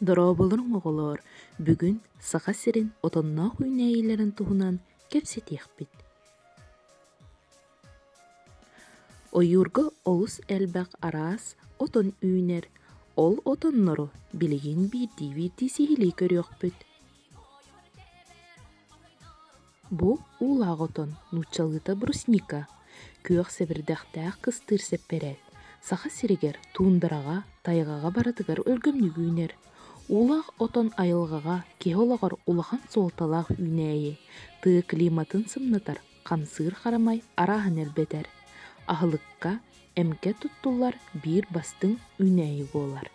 Дорооболоруҥ оҕолоор, бүгүн Саха сирин отонноох үүнээйилэрин туһунан кэпсэтиэхпит. Ойуурга олус элбэх араас отон үүнэр, ол отоннору билигин биирдии-биирдии сиһилии көрүөхпүт. Бу уулаах отон, нууччалыыта брусника, күөх сэбирдэхтээх кыстыыр сэппэрээк, Саха сиригэр, туундараҕа, тайҕаҕа барытыгар өлгөмнүк үүнэр. Уулаах отон айылҕаҕа, киһи олоҕор улахан суолталаах үүнээйи, тыа климатын сымнатар, хамсыыр харамай арааһын элбэтэр. Аһылыкка, эмкэ туттуллар биир бастыҥ үүнээйи буолар.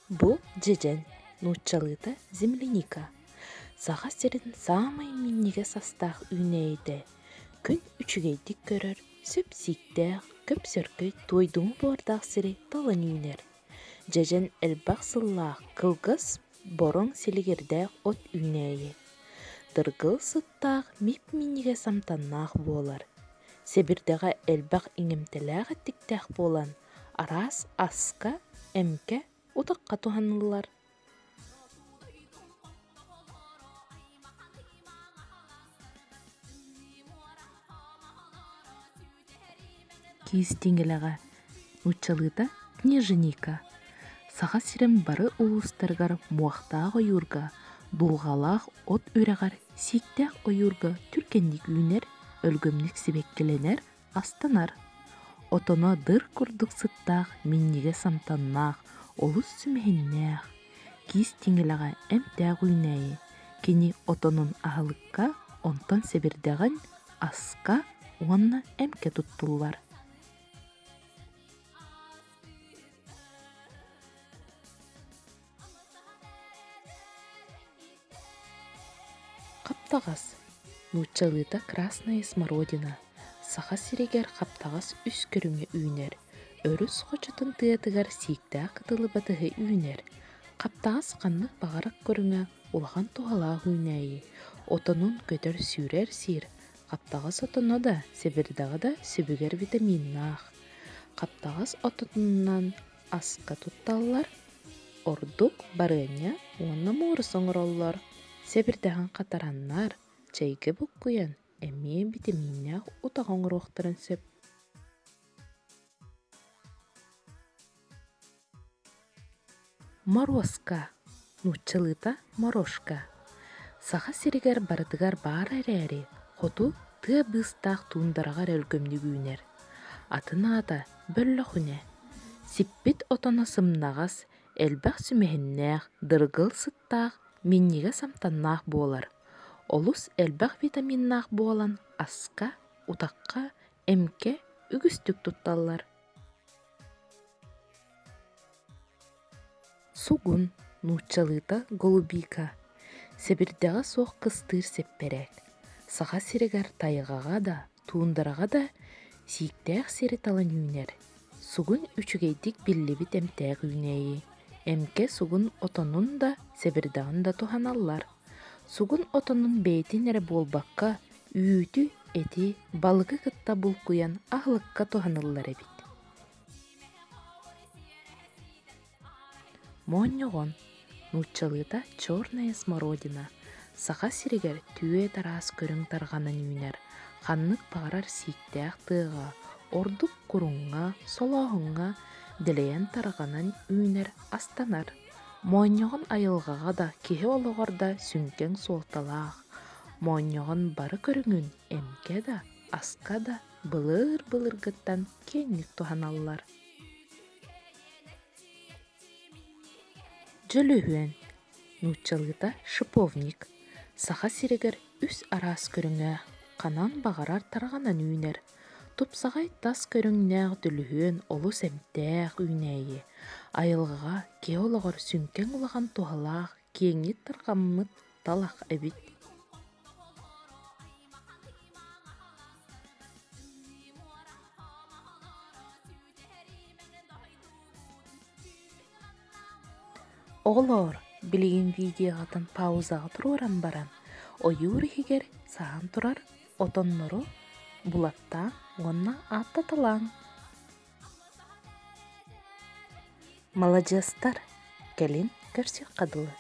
Бу дьэдьэн, нууччалыыта земляника, Саха сирин саамай минньигэс астаах үүнээйитэ, күн үчүгэйдик көрөр, сөп сииктээх, көпсөркөй туойдуҥу буордаах сири талан үүнэр. Дьэдьэн элбэх сыллаах кылгас бороҥ силигирдээх от үүнээйи. Дыргыл сыттаах мип-минньигэс амтаннаах буолар. Сэбирдэҕэ элбэх иҥэмтэлээх эттиктээх буолан, араас аска, эмкэ, утахха туһаныллар. Киис тиҥилэҕэ, нууччалыыта княженика, Саха сирин бары улуустарыгар муохтаах ойуурга, дулҕалаах от үрэҕэр, сииктээх ойуурга түргэнник үүнэр, өлгөмнүк сибэккилэнэр, астанар. Отоно дыр курдук сыттаах, минньигэс амтаннаах, олус сүмэһиннээх. Киис тиҥилэҕэ эмтээх үүнээйи. Кини отонун аһылыкка, онтон сэбирдэҕин аска уонна эмкэ туттуллар. Хаптаҕас, нууччалыыта красная смородина, Саха сиригэр хаптаҕас үс көрүҥэ үүнэр: өрүс хочотун тыатыгар сииктээх кытылы батыһы үүнэр. Хаптаҕас ханнык баҕарар көрүҥэ улахан туһалаах үүнээйи, отонун көтөр-сүүрэр сиир, хаптаҕас отоно да, сэбирдэҕэ да сөбүгэр витаминнаах. Хаптаҕас отонунан аска тутталлар, ордук барыанньа уонна муорус оҥороллор. Сэбирдэҕин хатараннар, чэйгэ буккуйан эмиэ битэмииннээх утах оҥоруохтарын сөп. Моруоска, нууччалыыта морошка, Саха сиригэр барытыгар баар эрээри, хоту тыа быыстаах туундараҕа эрэ өлгөмнүк үүнэр. Атын аата бөллөхүнэ. Сиппит отоно сымнаҕас, элбэх сүмэһиннээх, дыргыл сыттаах, минньигэс амтаннаах буолар. Олус элбэх витаминнаах буолан аска, утахха, эмкэ үгүстүк тутталлар. Сугун, нууччалыыта голубика, сэбирдэҕэ суох кыстыыр сэппэрээк. Саха сиригэр тайҕаҕа да, туундараҕа да сииктээх сири талан үүнэр. Сугун үчүгэйдик биллибит эмтээх үүнээйи. Эмкэ сугун отонун да, сэбирдэҕин да туһаналлар. Сугун отонун бэйэтин эрэ буолбакка, үүтү, эти, балыгы кытта булкуйан аһылыкка туһаныллар эбит. Моонньоҕон, нууччалыыта черная смородина, Саха сиригэр түөрт араас көрүҥ тарҕанан үүнэр, ханнык баҕарар сииктээх тыаҕа, ордук куруҥҥа, солооһуҥҥа дэлэйэн тарҕанан үүнэр, астанар. Моонньоҕон айылҕаҕа да, киһи олоҕор да сүҥкэн суолталаах. Моонньоҕон бары көрүҥүн эмкэ да, аска да былыр-былыргыттан киэҥник туһаналлар. Дьөлүһүөн, нууччалыыта шиповник, Саха сиригэр үс араас көрүҥэ ханан баҕарар тарҕанан үүнэр. Тупсаҕай тас көрүҥнээх дөлүһүөн олус эмтээх үүнээйи, айылҕаҕа киһи олоҕор сүҥкэн улахан туһалаах киэҥник тарҕаммыт талах эбит. Оҕолоор, билигин видеоҕытын паузаҕа туруоран баран, ойуур иһигэр саһан турар отоннору Булаттааҥ уонна ааттаталааҥ. Маладьыастар, кэлин көрсүөххэ дылы.